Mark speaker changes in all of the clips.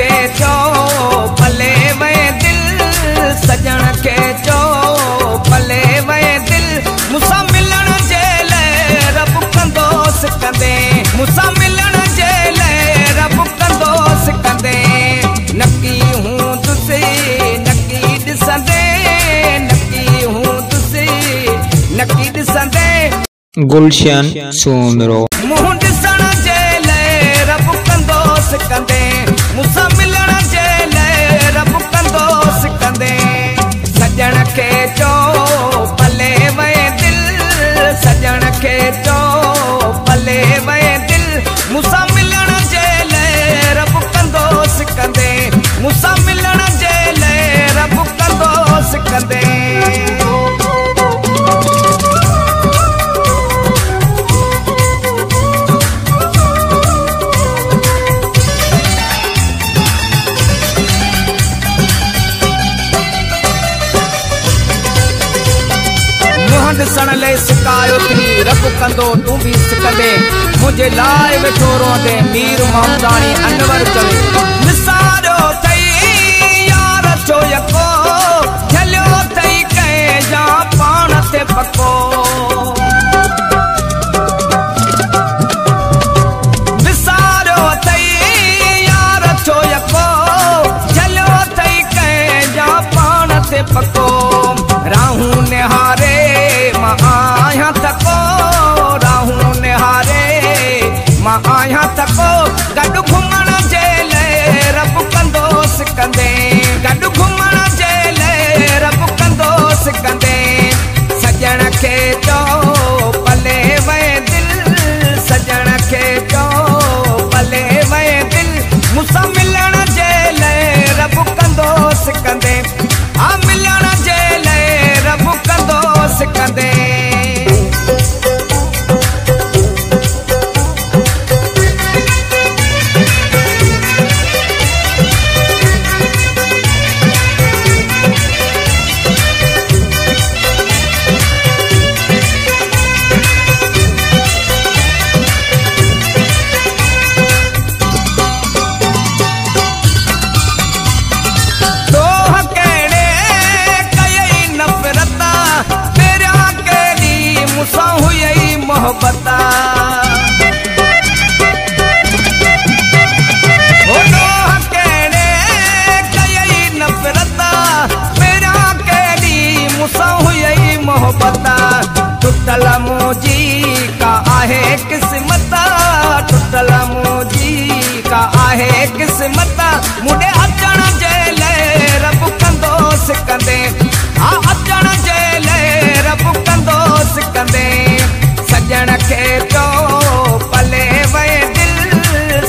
Speaker 1: खे चओ पले वए दिल, सजण खे चओ पले वए दिल। मूंसां मिलण जे लाइ रब कंदो सिकंदे, मूंसां मिलण जे लाइ रब कंदो सिकंदे। नकी हूंदुसि नकी ॾिसंदे, नकी हूंदुसि नकी ॾिसंदे।
Speaker 2: गुलशन सूमरो।
Speaker 1: मुंहुं ॾिसण जे लाइ रब कंदो सिकंदे, मूंसां मिलण जे लाइ रब कंदो सिकंदे। सजण खे चओ पले वए दिल, सजण खे चओ पले वए दिल। मूंसां मिलण जे लाइ रब कंदो सिकंदे, मूंसां मिलण जे लाइ रब कंदो सिकंदे। ॾिसण लाइ सिकायो थी रब कंदो तूं बि सिकंदे, मुंहिंजे लाइ वेठो रोअंदे मीर मोहम्मदाणी अनवर चवे। विसारियो अथई यार छो यको, झलियो अथई कंहिंजा पाण ते पको। विसारियो अथई यार छो यको, झलियो अथई कंहिंजा पाण ते पको। राहूं निहारे मां आहियां थको, राहूं निहारे मां आहियां थको। गॾु घुमण जे लाइ रब कंदो सिकंदे, गॾु घुमण जे लाइ रब कंदो सिकंदे। सजण खे चओ पले वए दिल, सजण खे चओ पले वए दिल। मूंसां मिलण जे लाइ रब कंदो सिकंदे, हा मिलण जे लाइ रब कंदो सिकंदे। मोहब्बत हो ॾोह कहिड़े कयई नफ़रत, पहिरियां कहिड़ी मूंसां हुयई मोहब्बत। टुटल मुंहिंजी का आहे क़िस्मत, टुटल मुंहिंजी का आहे क़िस्मत। मूं ॾे अचण जे लाइ रब कंदो सिकंदे, हा अचण जे लाइ रब कंदो सिकंदे। सजण खे चओ पले वए दिल,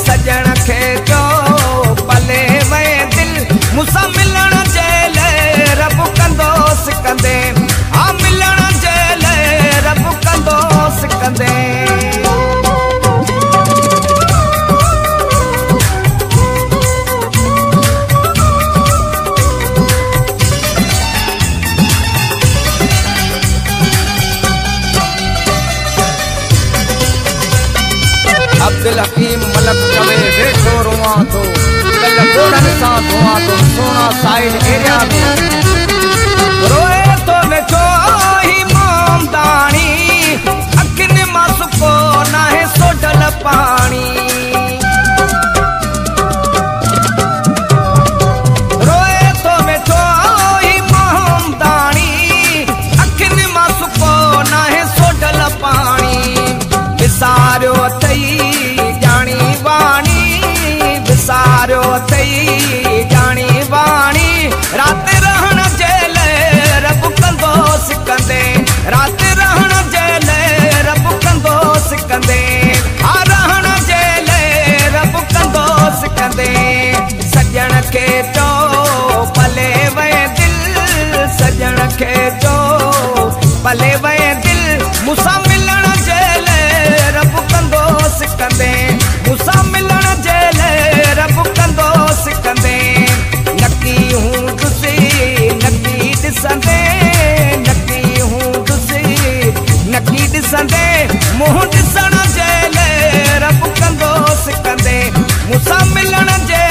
Speaker 1: सजण खे चओ पले वए दिल। मूंसां मिलण जे लाइ रब कंदो सिकंदे, हा मिलण जे लाइ रब कंदो सिकंदे।
Speaker 3: अब्दुल हकीम मलक चवे वेठो रोआं थो, कल ॻोढ़नि सां धोआं थो, सोना साइड एरिया में।
Speaker 1: रोए थो वेठो ही मोमदाणी, अखियुनि मां सुको नाहे सोढल पाणी। रोए थो वेठो ही मोमदाणी, अखियुनि मां सुको नाहे सोढल पाणी। विसारियो अथई ॼाणी वाणी, विसारियो अथई ॼाणी वाणी। राति रहण जे लाइ रब कंदो सिकंदे, राति रहण जे लाइ रब कंदो सिकंदे। हा रहण जे लाइ रब कंदो सिकंदे। सजण खे चओ पले वए दिल, सजण खे चओ पले वए दिल। मूंसां मिलण जे लाइ रब कंदो सिकंदे, मूंसां मिलण जे लाइ रब कंदो सिकंदे। नकी हूंदुसि नकी ॾिसंदे, नकी हूंदुसि नकी ॾिसंदे। मुंहुं ॾिसण जे लाइ रब कंदो सिकंदे, मूंसां मिलण जे